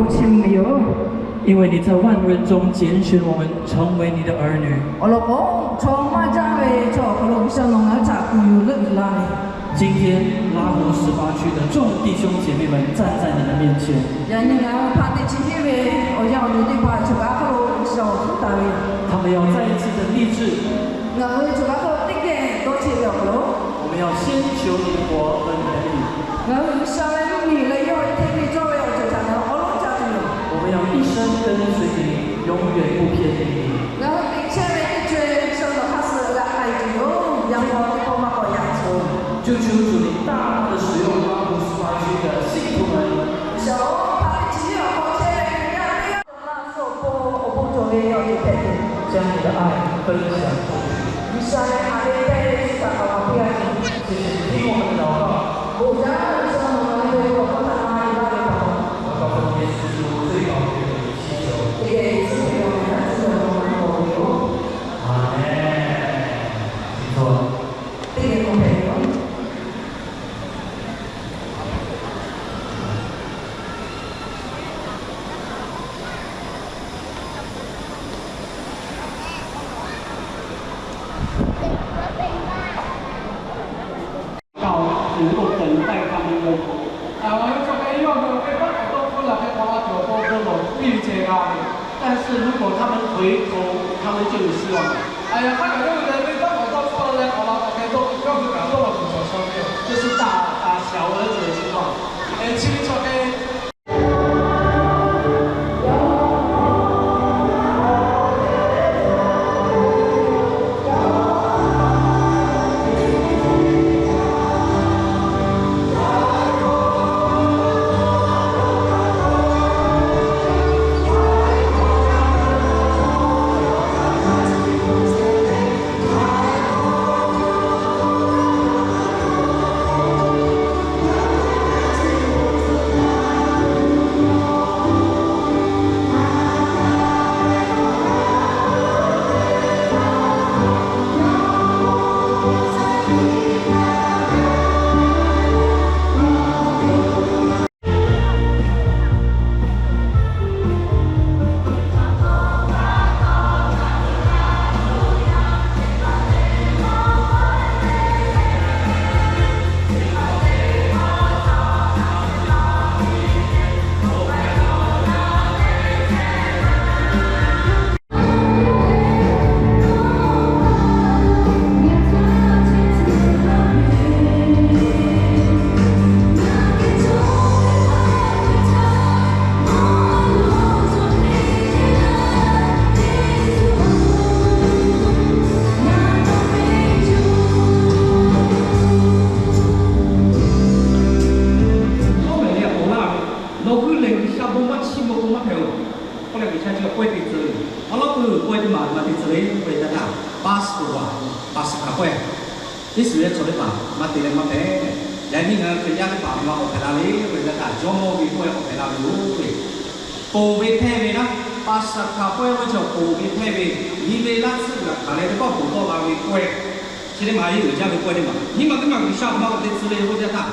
清没有？因为你在万人中拣选我们成为你的儿女。 Awˬ lawn k'o, chaw maˇ jaˇ ve chaw awˬ hk'aw lo G'uiˬsha nawˬ ngaˬ hui htaꞈ kuˬ yuˬ leuˆ yuˬ laˇ ve. 今天拉胡十八区的众弟兄姐妹们站在你的面前， Yaꞈ nyi ngaˬ hui hpaˍ teˇ chi hiˉ ve awˬ yaˇ awˬ nu teˇ hpaˍ choˬ kaꞈ hk'aw lo G'uiˬsha awˬ hpfuhˇ taˍ ve. 他们要再一次的立志， Ngaˬ hui choˬ kaꞈ hk'aw lo teˇ geh dawˇ cheˆ ve awˬ hk'aw lo, 我们要先求你的国和你的义。 Ngaˬ hui G'uiˬsha ve mvuhˇmiˬ leh yawˇ ve hteˇ ve cawˇ ve awˬ ceuˬ htaꞈ ngaˬ hui awˉ lawˉ ca tuˬ yoˬ. 我们要一生跟随你，永远不偏离你。 Ngaˬ hui te chehˇ ve teˇ co e G'uiˬsha nawˬ hk'aˇ suh g'a k'ai tuˬ yoˬ. Yaꞈ k'aw teˇ pawˆ maˇ k'awꞈ yaꞈ tuˬ yoˬ. 就求主你大大地使用拉胡斯巴区的信徒们， G'uiˬsha-oˬ, hpaˍ teˇ chi hiˉ awˬ hk'aw chehˇ ve Hkriꞈ yaˇ teˇ g'aˇ awˬ hk'aw lo awˬ bon cawˬ ve awˬ ceuˬ hpehꞈ tuˬ, 将你的爱分享出去。 G'uiˬsha ve haꞈ ve hpehˇ ve chi htaꞈ kaꞈ maˍ piˇ g'a tuˬ. 谢谢你听我们的祷告。 Bon jaˇ G'uiˬsha nawˬ ngaˬ hui ve awˬ hk'aw htaꞈ na yuˬ laˇ ve htaꞈ. 我要奉耶稣基督最宝贵的名祈求。 Teˇ geh Yeˍsuˆ Hkriꞈ ve awˬ meh htaꞈ cuˇ leh awˬ bon maˇ k'awꞈ ve yoˬ. 阿门。请坐。 Teˇ geh k'awꞈ hpehꞈ ve yoˬ. 让我们能够等待他们的。 Ngaˬ hui chaw hk'e yawˇ hui venˇbaˆ k'awꞈ dawˇ hpfuhˆ la hk'e k'awꞈ la tuˬ awˬ pon bon lawˬ piˇ ve ceh g'a ve. 但是如果他们回头，他们就有希望了。 Yaꞈ hk'aˇ kaꞈ yawˇ hui leh venˇbaˆ k'awꞈ dawˇ hpfuhˆ leh k'awꞈ la k'awꞈ hk'e dawˇ, yawˇ hui kaꞈ dawˇ law tuˬ cawˬ shaw ve yoˬ. 这是大大小的这个情况。 Chi ve chaw hk'e Nawˬ hui lehˬ G'uiˬsha bon maˇ chiˇ mvuh k'o maˇ hpehꞈ-oˬ. K'oˆ leh G'uiˬsha chi k'awehˇ te tcuh ve, awˬ lawn peuˬ k'awehˇ teˇ maˬ maˇ te tcuh ve k'oˆ ve htaˇ htaˇ, Passover, Paˍsaˍhkaˍ k'awehˇ, Iˉsaˍreˍlaˆ chaw teˇ hpaˍ maˇ te leh maˇ hpehꞈ. Yaꞈ nyi ngaˬ hui Hkriꞈ yaˇ teˇ hpaˍ maˇ k'awꞈ hpehꞈ la ve k'oˆ ve htaˇ htaˇ, Jawˇmawˇ ve k'awehˇ k'awꞈ hpehꞈ la ve yoˬ. Ponˬ ve hpehˇ ve naˉ, Paˍsaˍhkaˍ k'awehˇ oˇ ve chaw ponˬ ve hpehˇ ve, nyi ve laˇ tsuhˇ g'aꞈ hkanˍ leh teˇ pawˆ ponˬ tawˆ la ve k'awehˇ, chi teˇ maˬ yehˬ uiˍ jaˇ ve k'awehˇ teˇ maˬ nyiˇ maˬ teˇ maˬ G'uiˬsha maˇ k'awꞈ te tcuh ve k'oˆ ve htaˇ htaˇ,